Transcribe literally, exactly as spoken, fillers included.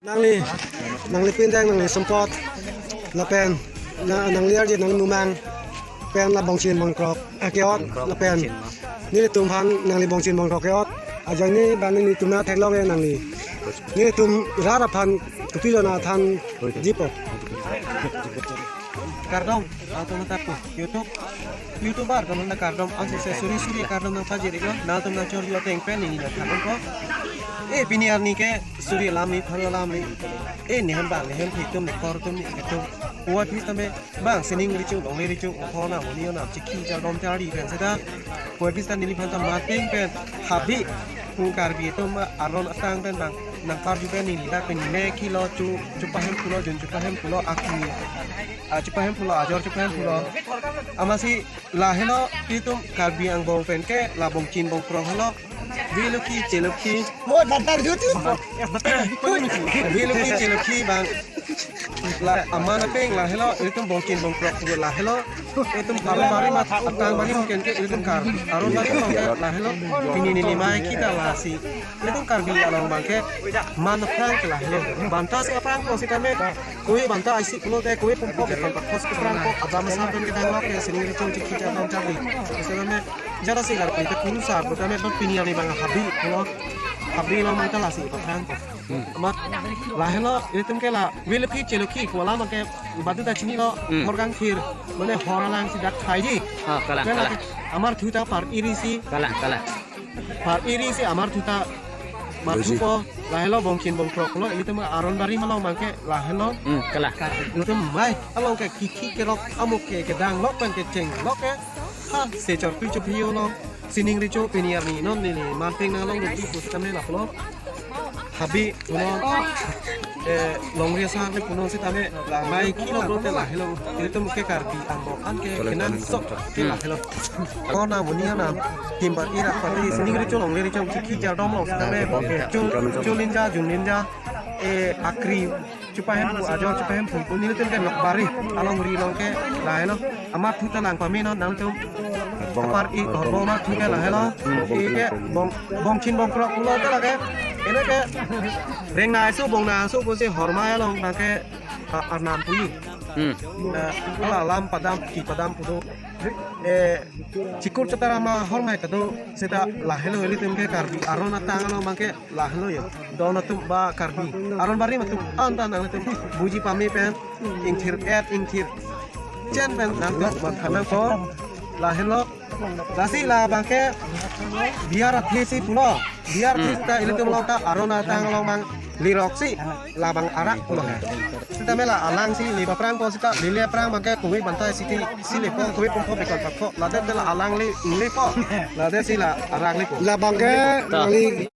Nangli, nangli pindeng, nangli sumpot, lapen na, nangli arje, nangli numang pen la bongchin bongkrok ake-ot, lapen nelitum aphan nangli bongchin bongkrok ke-ot, ajang ni bang nelitum na theklong e nangli. Nelitum rat aphan kopi jona than dipo. Kardom, atum ta po YouTube, YouTuber atum ta kardom, ansi se suri suri kardom nangpajir iklo, nangtum nangchor yo ateng pen neli nangthan ko. Eh, pini arni ke suri alam ni, pharo alam ni. Eh, nehan bang, nehan phi atum, nekor atum, netum. Puvoiphit tame bang sining recho, longle recho, okhona, monit anam chikhi chardom charli pen seta. Puvoiphit ta neliphan ta mateng pen, habit, pu Karbi atum aron atang pen bang nangparju pen neli dak pen ne kilo chu, chupahemphulo, jun chupahemphulo, akni, ah, chupahemphulo, ajor chupahemphulo. Amatsi lahelo, itum Karbi angbong pen ke la bongchin bongkrok helo. Veloki cheloki. Mo datar jutu. Veloki cheloki bang. La aman apeng lahelo, itum bongchin bongkrok lahelo. Itum aron bari mat atang bari mungkin ke itum kar. Aron bari mungkin lahelo. Pini neli mai kita lasi. Itum Karbi along bang ke man aphrang ke lahelo. Banta si aphrang ko sitame. Koi banta aisi pulote koi pumpok ke banta khos ke aphrang ko abang sa pen kedang lok ke sining recho chikhi chardom charli. Sitame jara si Karbi ta kunu sa, kutame bang pini arni bang habit pulo. Habit lo mangta lasi aphrang ko. Amat lahelo, itum ke la veloki cheloki, ko alam ke badu ta chinilo, Hmm. Morgang thir, mane hor alang si dak thaiji. Ah, kalang, Kena kalang. Amar thu ta par-ri si, Kalang, kalang. Par-ri si amar thu ta mathupo, lahelo bongchin bongkrok lo, itum aron bari malong bang ke lahelo. Hmm, kalang. Itum mai, along ke kikhi kerok, amuk ke kedang lok pen kecheng lok ke. Ha, se chor kui chuphi lo. Sining recho pini arni non neli mateng nanglong dun ti pus kami lapulo. Habit punon, eh, longri asar le punon sitame la mai kilo pulote lahelo. Itum ke Karbi angbong an ke kenangsot ke lahelo. Kona monit anam, tim bar irak pati sining recho longri recho chikhi chardom lo sitame. Chu, chu linja, jun linja, eh, akri, chupahemphu, ajor chupahemphu, pu nelitum ke nokbari alongri along ke lahelo. Amar thu ta nangpamenon nangtum. Apar-ri horbong amar thu ke lahelo. Ike bong, bongchin bongkrok pulote lake. Ene ke rengna aso bongna aso pusi hormai along bang ke, ah, arnam puji. Hmm. Na, ala alam padam, ki padam pudo. Eh, chikur chatara ma hormai ta do, seta lahelo ilitum ke Karbi aron atang along bang ke lahelo yo. Don atum ba Karbi aron barim atum anta nangtum buji pame pen ingthir et ingthir chen pen nangtum matha nangpo. Lahelo. Lasi la bang ke biar athe si pulo. Biar athe Hmm. ta ilitum along ta aron atang along bang lirok si labang arak pulo he. Sitame la alang si le aphrang ko sita lele aphrang bang ke kove banta si ti si lepo, kove pumpok bekon pakpo. Ladet la alang le lepo. Ladet si la arak lepo. La bang ke Ta. Nangli